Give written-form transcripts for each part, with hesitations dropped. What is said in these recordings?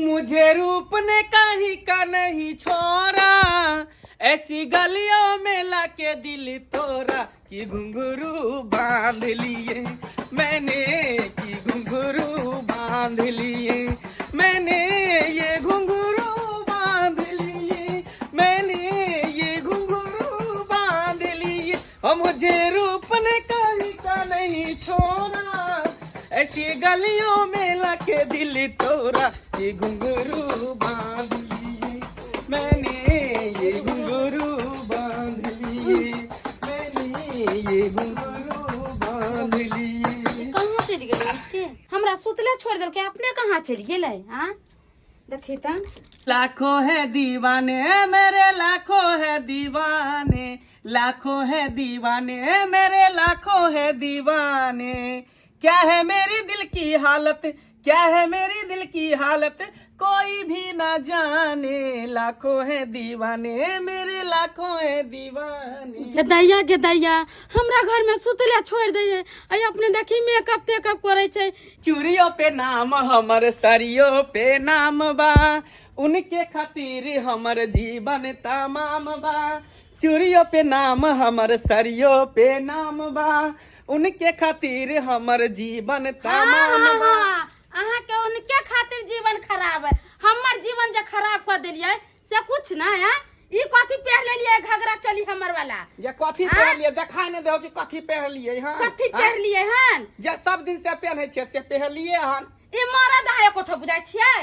मुझे रूप ने कहीं का नहीं छोड़ा, ऐसी गलियों में लाके दिल तोड़ा, कि घुंघरू बांध लिए मैंने, कि घुंघरू बांध लिए मैंने, ये घुंघरू बांध लिए मैंने, ये घुंघरू बांध लिए, और मुझे रूप ने कहीं का नहीं छोड़ा, ऐसी गलियों में लाके दिल तोड़ा, ये घुंघरू बांध लिए मैंने, ये घुंघरू बांध लिए मैंने, ये घुंघरू बांध लिए। कहाँ चलि गेलै एते? हमरा सुतले छोड़ि देलकै, अपने कहाँ चलि गेलै? हाँ, देखी तऽ। लाखों है दीवाने मेरे, लाखों है दीवाने, लाखों है दीवाने मेरे, लाखों है दीवाने, क्या है मेरी दिल की हालत, क्या है मेरी दिल की हालत, कोई भी ना जाने, लाखों है दीवाने मेरे, लाखों है दीवाने। गे दैया, गे दैया, हमरा घर में सुतले छोड़ दै है, आ अपने देखी मेकअप तेकअप करै छै। चूड़ियों पे नाम हमर, सरियो पे नाम बा, उनके खातिर हमर जीवन तमाम बा। चूड़ियों पे नाम हमर, सरियो पे नाम बा, उनके खातिर हमर जीवन तमाम बा। हाँ, अहाँके उनके खातिर जीवन खराब है, हमर जीवन जे खराब कऽ देलियै से कुछ ना है। ई कथी पहिर लेलियै घघरा चोली हमर वाला? ये कथी पहिरलियै? देखाय नहि देहो कि कथी पहिरलियै हन। कथी पहिरलियै हन? जे सब दिन से पहिरै छियै से पहिरलियै हन। ई मरद है एकोठो बुझाइ छियै?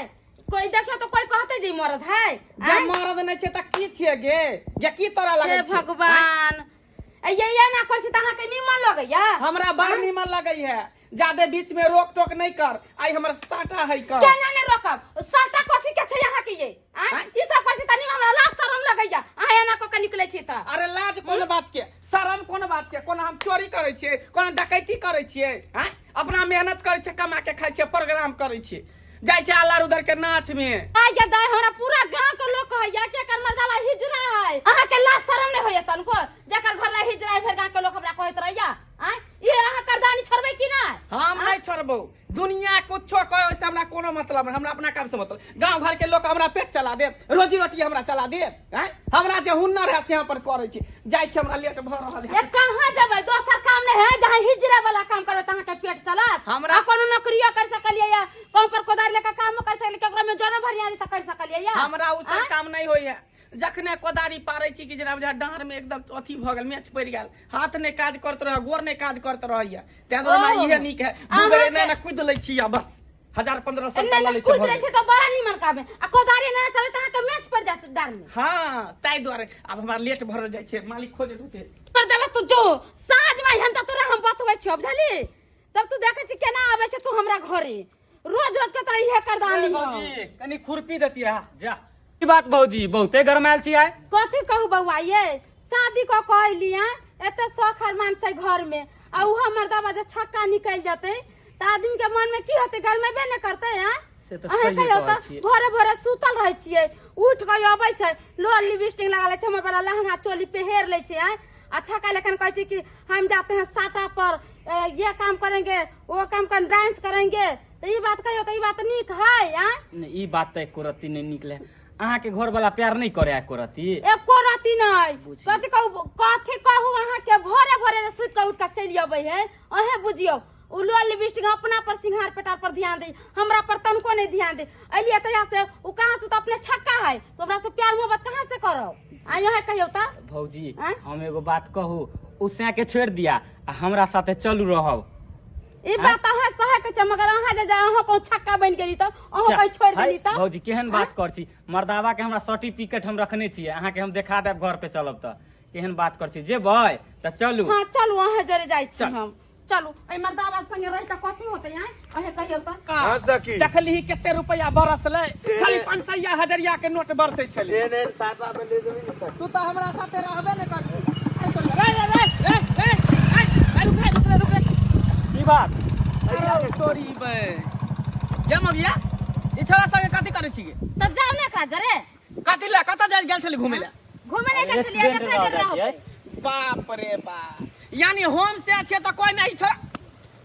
कोई देखियो तो कोई कहते जे ई मरद है? जे मरद नहि छै तऽ की छियै गे? गे की तोरा लगै हे छै? भगवान, ए ये ये ना करै छी तऽ अहाँके नीमन लगैया? हमरा बड़ नीमन लगै है। जादे बीच में रोक टोक नहीं कर, आई हमर साटा है कर। केना ने रोकब? साटा कथी के छै अहाँके ये? आँय? आँय? ई सब करै छी तनी हमरा लाज शरम लगैया, अहाँ एना कऽ के निकलै छी तऽ। अरे लाज कोन बात के, शरम कोन बात के? कोना हम चोरी करै छियै, कोना डकैती करै छियै? आँय, अपना मेहनत करै छियै, कमा के खाइ छियै, प्रोग्राम करै छियै, जाइ छियै अल्लाह उधर के नाच में। आइ गे दाइ, हमरा पूरा गांव के लोग कहैया कि एकर मर्दावा हिजड़ा है। अहाँ के लाज शरम नहीं होइया तनको? जेकर घर ला हिजड़ा है, फेर गांव के लोग हमरा कहैत रहैया। आँय, ई अहाँ करदानी छोड़बै कि नहि? हम नहीं छोड़बो। दुनिया कुछो कहे ओइसे हमरा कोनो मतलब नहीं, हमरा अपना काम से मतलब। गांव घर के लोग हमरा पेट चला दे, रोजी रोटी हमरा चला दे। आँय, हमरा जे हुनर है से हम पर करै छी। जाइ छी, हमरा लेट भऽ रहल है। ए कहाँ जेबै? दोसर काम नहीं है? जहाँ हिजड़ा वाला काम करबै तहाँ के पेट चलत? हमरा- आ कोनो नौकरियो कर सकलियै या कहूँ पर कोदारि लेके कामो कर सकलियै, केकरो में जनो भरिया से कर सकलियै या? हमरा उ सब काम नहीं होइया। जखने कोदारी पारै छी कि जेना बुझा डाँड़ में एकदम अथी भऽ गेल, मेच पड़ि गेल, हाथ नहि काज करत रहै, गोर नहि काज करत रहैया। ताहि दुआरे हमरा ओ। इहे नीक है। दू बेर अहाँके- एना एना कुदि लै छी आ बस 1000-1500 रुपया एना लऽ लै छी, कुदि भऽ लै गेल। छै तऽ बड़ा नीमन काम है, आ कोदारी ना चले तऽ अहाँके मेच पड़ि जायत डाँड़ में। हाँ, ताहि दुआरे आब हमरा लेट भरल जाइ छै, मालिक खोजैत होतै। पर देबै तू जो साँझ में एहन तऽ तोरा हम बतबै छियौ, बुझली? तब तू देखै छी केना आबै छै तू हमरा घरे। रोज रोज के तोरा इहे करदानी ए, हौ। भौजी कनी खुरपी देती रहा जा। की बात भौजी, बहुते गरमायल छी आइ? कथी कहू बौआ ये, शादी कऽ के अयली हँ, एते शौख अरमान छै घर में, आ उ हमर दबा जे छक्का निकलि जेतै तऽ आदमी के मन में की होतै? गरमेबे ने करतै? आँ, से तऽ अहें सहिए कहियौ कहै तऽ। छियै। भोरे भोरे सुतल रहै छियै, उठि कऽ अबै छै, लोल लिपस्टिक लगा लै छै, हमर बड़ा लहंगा चोली पहिर लै छै। आँय, अच्छा का लेकिन कहै छै कि हम जाते हैं साटा पर, ये काम करेंगे, वो काम कर, डांस करेंगे। तऽ ई बात कहियौ तऽ ई बात नीक है? आँय? नहि, ई बात तऽ एको रत्ती नहि नीक लए। अहाँके घर वाला प्यार नहि करे एको रत्ती? एको रत्ती नहि। कथी कहू, कथी कहू अहाँके, भोरे भोरे जे सुति कऽ उठि कऽ चलि अबै है, अहें बुझियौ। ओ लोल लिपस्टिक अपना पर सिंघार पेटार पर ध्यान दे, हमरा पर तनको नहीं ध्यान दे। अलिए तहिया से उ कहाँ से तो अपने छक्का है, तो ओकरा से प्यार मोहब्बत कहाँ से करो? आइयो है कहियो त। भौजी, आँय? हम एगो बात कहू? उ सैं के छोड़ि दिया आ हमरा साथे चलू रहब। ई बात अहाँ सहे के छै, मगर अहाँ जे अहाँ कहूँ छक्का बनि गेली तऽ अहाँ कहीं छोड़ि देली तऽ? भौजी, केहन बात कर छी? मर्दावा के हमरा सर्टिफिकेट हम रखने छियै, अहाँके हम देखा देब घर पे चलब तऽ। केहन बात कर छी? जेबै तऽ चलू। हाँ चलू, अहाँ जरे जाइ छी। चल। हम चलू, एहि मर्दावा संगे रहि कऽ कथी होतै? आँय, अहें कहियौ तऽ। हाँ सखी। देखलही कते रुपया बरसलै? खाली 500 हजरिया के नोट बरसै छलै। एहन एहन साटा पे ले जेबही ने सखी। तू तऽ हमरा साथे रहबे ने करछी। रे रे रे रे रे रे, रुक रे, रुक रे, रुक रे। की बात? अरे सॉरी बे, ये मगिया, ई छोरा संगे कथी करै छी गे? तऽ जाउ ने एकरा जरे। कथी ले? कतऽ जाइ गेल छली घुमै ले? घूमे नहीं गेल छलियै, रेस्टोरेंट एकरा रह जरे जाइ रहबै। छियै। बाप रे बाप, यानी होम से छै तऽ कोई नहीं छोरा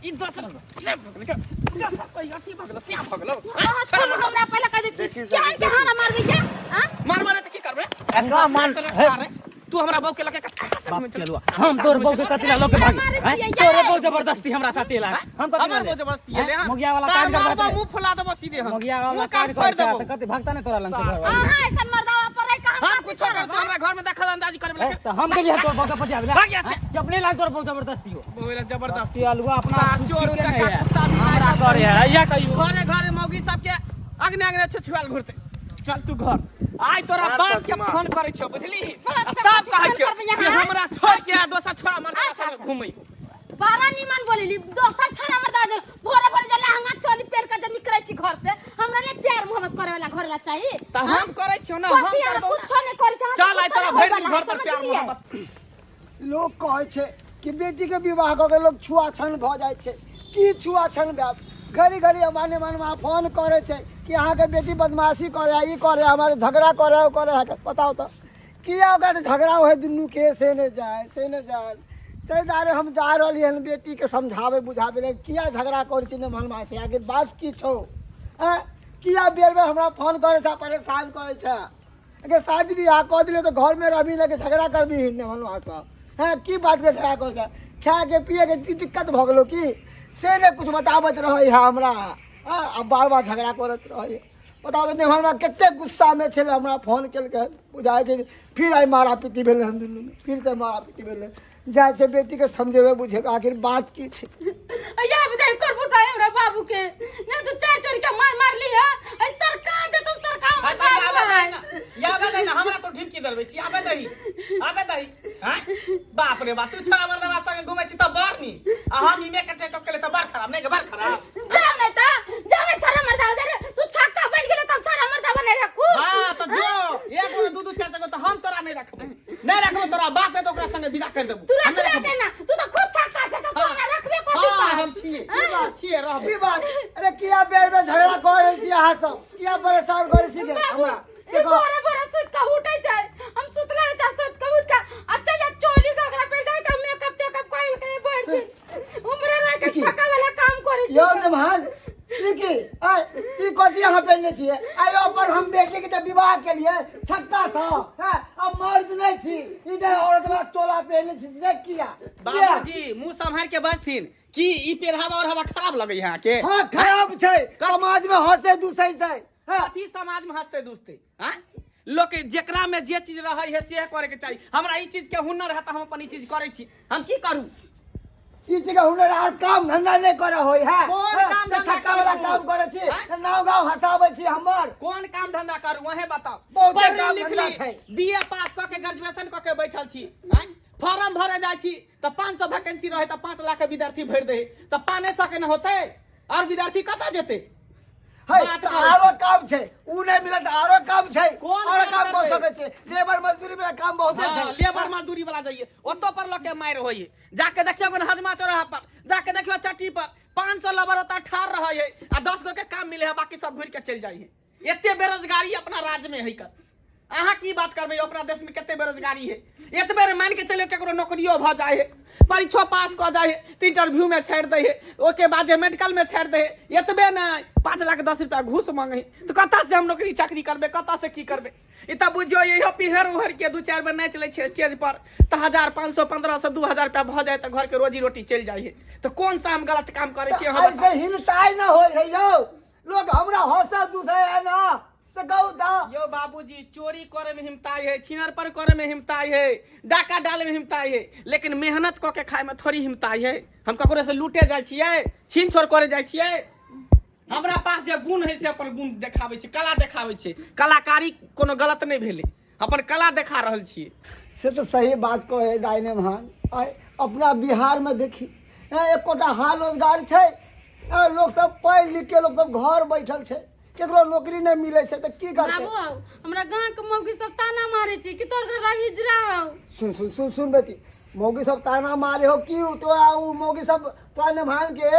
ई दोसर। अथी भऽ गेलौ, श्याम भऽ गेलौ। अहाँ छोड़ू हमरा पहिले कह दै छी देखी केहन सखी, केहन मारबै ये हां मारबै तऽ की करबै एकरा मान सारे तू हमरा बहू के लके बाप के लुआ हम तोर बहू के कथी ला लके भागी मारै हैं? छियै, तोरे ये। बहू जबरदस्ती हमरा साथे ला हम कथी हमर बहू जबरदस्ती एले हन मोगिया वाला सार काज कर मारबो मुंह फुला देबो सीधे हम मोगिया वाला मुंह काज कान कर फोड़ देबो त कथी भागता नहीं तोरा लंग से घर वाली। अहाँ ऐसन मर्दावा पर रहि के हम हम कथी कुछो करब, करतो हमरा घर में दखल अंदाजी करबे ए, लके त हम के लिए तोर बहू के पटियाबे ला भाग यहाँ से। जब नहीं लाग तोर बहू जबरदस्ती हो बोले जबरदस्ती ती अलुआ अपना सार चोर सुखी के उचक्का नहीं है। कुत्ता भी हमरा करे है या कहियो घरे घरे मौगी सबके अग्ने अग्ने छुछुआल घुरते चल तू घर आइ तोरा मार बाप सखी, के मार। फोन करै छियौ बुझली बाप आ के तब फोन कहै छियौ करबै यहाँ? कि हमरा छोड़ के आ दोसर छोरा मर्दा अच्छा, संगे अच्छा। घुमै बड़ा निमन बोलेली दोसर छड़ा मर्दा जे भोरे भोरे जे लहंगा चोली पहन के जे निकलै छी घर से हमरा नहीं प्यार मोहब्बत करे वाला घर ला चाहिए त हम करै छियौ ना हम कथी अहाँ करबौ ना। कुछो नहीं करै छी अहाँ चल आइ कुछो तोरा नहीं भरि दिन होय वाला घर पर है, प्यार समझलियै? मोहब्बत लोक कहै छै कि बेटीके विवाह कऽ के लोक छुआछन भऽ जाइ छै की छुआछन भेल घड़ी घड़ी हमारे मनमे फोन करै छै कि अहाँके बेटी बदमाशी करै है ई करै है हमारे झगड़ा करै है ओ करै है बताउ तऽ किया ओकरा झगड़ा होइ दुनूके से नहि जाय से नहि जाय ताहि दुआरे हम जा रहलियै हन बेटीके समझाबै बुझाबै लए किया झगड़ा करै छी ने से आखिर बात की छौ आँय किया बेर बेर हमरा फोन करै छै परेशान करै छै अगर शादी बियाह कऽ दिले तऽ घरमे रहबी नहि झगड़ा करबी ने मनमासँ हँ की बातके झगड़ा करै छै खायके पियैके की दिक्कत भऽ गेलौ की से नहि किछु बताबैत रहै है हमरा हँ आ बार बार झगड़ा करैत रहै है बताउ तऽ नेहलमा कतेक गुस्सामे छलै हमरा फोन केलकै बुझाइ छै फिर आइ मारा पीटी भेलै हन दुनूमे फिर तऽ मारा पीटी भेलै जाइ छै बेटीके समझेबै बुझेबै आखिर बात की छै या बधाई कर बुटा हमरा बाबू के नहीं तो चार चार के मार मार ली है ऐ सरकार दे तुम सरकार हाय हमर तऽ बाबू आबे है। दही ना आबे दही ना हमरा तो ढिमकी दरबै छी आबे दही आबे दही हैं बाप रे बाप तू छड़ा मर्दवा संगे घुमै छी तऽ बड़ नी आ हम इमे कटे टक केले तऽ बड़ खराब नहीं के बड़ खराब जाओ नहीं तो जाओ नहीं छड़ा मर्दा उधर तू छक्का बन गेले तब छड़ा मर्दा बने रखू हां तऽ जो एक गो दू दू चार चार गो तऽ हम तोरा नहीं रखबो नहीं रखबो तोरा बाप है तऽ ओकरा संगे विदा कर देबो तू हम रखबे नहीं के ना तू तो खुद छक्का छे तो तू हमरा रखबे कोथी हां पर हम छिए हम छिए रहबो की बात अरे किया बेर बेर झगड़ा करै छी अहाँ सब किया परेशान करै छी गे बाबू हमरा से ई कह भोरे भोरे सुत के उठै छै हम सुतले रहै छै सुत के उठ के अच्छा जा चोली घघरा पहिर दे के मेकअप तेकअप कइल के बैठ गेल उमरे रह के की? छक्का वाला काम करै यौ छै नेभान ई की आय ई कथी अहाँ पहिरने छियै आइ अपन हम बेटी के जे विवाह केलियै छक्का सँ हैं अब मर्द नहि छी ई जे औरत वाला चोला पहिरने छी से किया किया बाबूजी मुंह सम्हार के बजथिन की ई पेरहावा और हवा खराब लगै है अहाँके हाँ खराब छै समाज में हंसे दूसै छै हाँ कथी समाज में हंसते दुसते हाँ लोक जेकरा में जे चीज रहै है से करे के चाही हमरा ई चीज के हुनर है तऽ हम अपन ई चीज करै छी हम की करू ई चीज के हुनर आर काम धंधा नहि करे होय है कोन हाँ, काम तऽ धंधा छक्का वाला करू? काम करे छी हाँ? नाव गाँव हंसाबै छी हमर कोन काम धंधा करू अहें बताओ बहुते पढ़ी काम लिख धंधा ली छै। बीए पास कऽ के ग्रेजुएशन कऽ के बैठल छी आँय? फॉर्म भरे जाइ छी तऽ 500 वैकेंसी रहै तऽ 5 लाख के विद्यार्थी भरि दै तऽ 500 के न होतै और विद्यार्थी कतऽ जेतै है बात तऽ करै आरो छी। काम छै उ नहि मिलत तऽ आरो काम छै कोन आरो काम काम कऽ करबै? सकै छै लेबर मजदूरी वाला काम बहुते हाँ, छै लेबर मजदूरी वाला जाइए ओतो पर लके मारि होइए जाके देखियौ कोन हजमा चौराहा पर जाके देखियौ चट्टी पर 500 लेबर ओतऽ ठाढ़ रहै है आ 10 गो के काम मिले है बाकी सब घुरि के चलि जाइ है एते बेरोजगारी अपना राज्य में है कर अहाँ की बात करबै अपना देश में कते बेरोजगारी है एतबे रे मान के चलियौ केकरो नौकरियो भऽ जाइ है परीक्षो पास कऽ जाइ है तऽ इंटरव्यू में छाड़ि दै है ओहिके बाद जे मेडिकल में छाड़ि दै है एतबे नहि 5 लाख 10 रुपया घूस मांगे है तऽ कतऽ से हम नौकरी चाकरी करबै कतऽ से की करबै ई तऽ बुझियौ इहो पिहर उहर के दू चारि बेर नाचि लै छियै स्टेज पर तऽ 1500 1500 2000 रुपया भऽ जाइ तऽ घर के रोजी रोटी चलि जाइ है तऽ कोन सा हम गलत काम करै छियै अहाँ ऐसे हिनताइ न होइ है यौ लोग हमरा हंसत दूसै है ना से कहू तऽ यौ बाबूजी चोरी करे में हिमताई है छिनर पर करे में हिमताई है डाका डाले में हिमताई है लेकिन मेहनत कऽ के खाए में थोड़ी हिमताई है हम ककरो से लूटे जाइ छियै छीन छोड़ करे जाइ छियै हमरा पास जे गुण है से अपन गुण देखाबै छै कला देखाबै छै कलाकारी कोनो गलत नहि भेलै अपन कला देखा रहल छियै से तऽ सही बात कहै दाइ नेमहान आइ अपना बिहारमे देखी एकोटा हाल रोजगार छै लोक सब पढ़ि लिख के लोक सब घर बैठल छै केकरो नौकरी नहि मिलै छै तऽ की करतै बाबू हौ हमरा गाँव के मौगी सब ताना मारे छै कि तोर घर हिजरा हौ सुन सुन सुन सुन बेटी मौगी सब ताना मारे हो की तोरा उ मौगी सब तोरा नेमहान के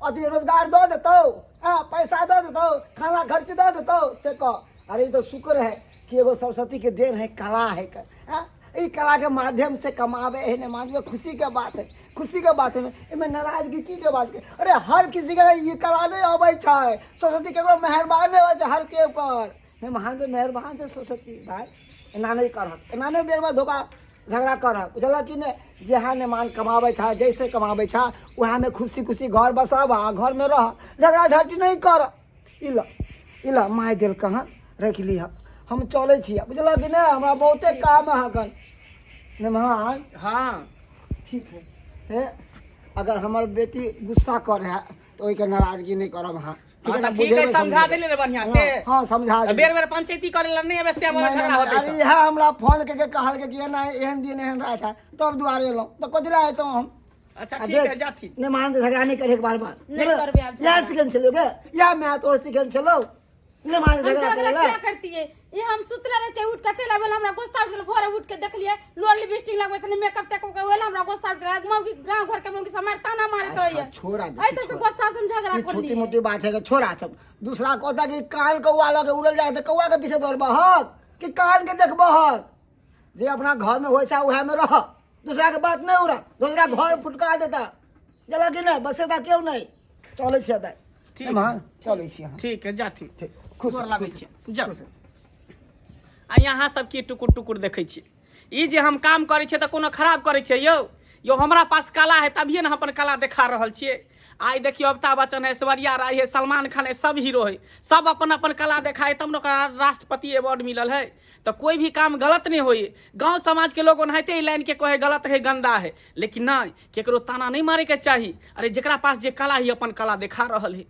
अथी रोजगार दऽ देतौ हँ पैसा दऽ देतौ खाना खर्च दऽ देतौ से कह अरे ई तऽ शुक्र है कि एगो सरस्वती के देन है कला है कर हाँ? ई कला के माध्यम से कमावे है, नहीं मानवे खुशी के बात है, खुशी के बात है। एमे नाराजगी की के बात के? अरे हर किसी के ई कला नहीं अबै छै। सरस्वती केकरो मेहरबान नहीं होइ छै हर के ऊपर। नहीं महान पे मेहरबान छै सरस्वती भाई। एना नहीं करहक, एना नहीं बेर बेर धोखा झगड़ा करहक, बुझलक कि नहीं? जहाँ नेमान कमाबै छा, जैसे कमाबै छा, वएहमे खुशी खुशी घर बसाब आ घरमे रह, झगड़ा झाँटी नहीं कर। ई ल, ई ल माय देलक हन, राखि लिह। हम चलै छी, बुझलक कि नहीं? हमरा बहुते काम है हकन नेमान। हाँ। ठीक है। हे, अगर हमर बेटी गुस्सा करे है तो ओहिके नाराजगी नहीं करब अहाँ। ठीक है हाँ, ना? तऽ ठीक है, बुझेबै, समझा समझेबै। देली ने बढ़िया से। हाँ, हाँ, समझा देली। बेर बेर पंचायती करे ला नहीं अबे से नहीं, नहीं, झगड़ा नहीं, होतै अरे तऽ। इएह हमरा फोन के कहल के कि एना एहन दिन एहन रात है, तब दुआरे एलहुँ तऽ कथी लए एतहुँ हम? अच्छा, आ ठीक देख, है, जाथी। नहि मान झगड़ा नहीं करे बार बार। नहीं करबे आब झगड़ा। इएह सिखन छलियौ गे, इएह माय तोर सिखन छलौ, नहि मान हम झगड़ा झगड़ा करे ला। क्या करतिए? ये हम सुतले रहे छे, उठ के चलि आबे, हमरा गुस्सा उठ गेल। भोरे उठ के देखलिए लोल लिपस्टिक लगबै छलै, मेकअप तेकअप के होल, हमरा गुस्सा उठ गेल। मौगी गांव घर के मौगी सब मार ताना मारैत अच्छा, रहैए। छोड़ा बेटी, एहि सबके छोड़ा। गुस्सा से हम झगड़ा ई छोटी करलिए। मोटी बात है, छोड़ा सब। दूसरा कहता कि कान कौआ लगे उड़ल जाए तऽ कौआ के पीछे दौड़बहक कि कान के देखबहक? जे अपना घर में होइ छै उएह में रह, दूसरा के बात नहीं उड़ा, दूसरा घर फुटका देता जला कि नहीं बसेता क्यों नहीं। चलै छियै दाइ। ठीक। एम्हर चलै छी अहाँ। ठीक है, जाथी। ठीक, खुश गोर रह, लागै खुश छी। रह, जाउ। खुश रह। आ यहाँ सब की टुकुर टुकुर देखै छियै? ई जे हम काम करै छियै तऽ कोनो खराब करै छियै यौ? यौ, हमरा पास कला है तभिए ने हम अपन कला देखा रहल छियै। आइ देखियौ, अमिताभ बच्चन है, ऐश्वर्या राय है, सलमान खान है, सब हीरो है, सब अपन अपन कला देखाए तब ने ओकरा राष्ट्रपति अवार्ड मिलल है। तऽ कोई भी काम गलत नहीं होई। गांव समाज के लोग ओनाहिते ई लाइन के कहे गलत है, गंदा है, लेकिन नहीं, केकरो ताना नहीं मारे के चाही। अरे, जेकरा पास जे कला ही अपन कला देखा रहल है।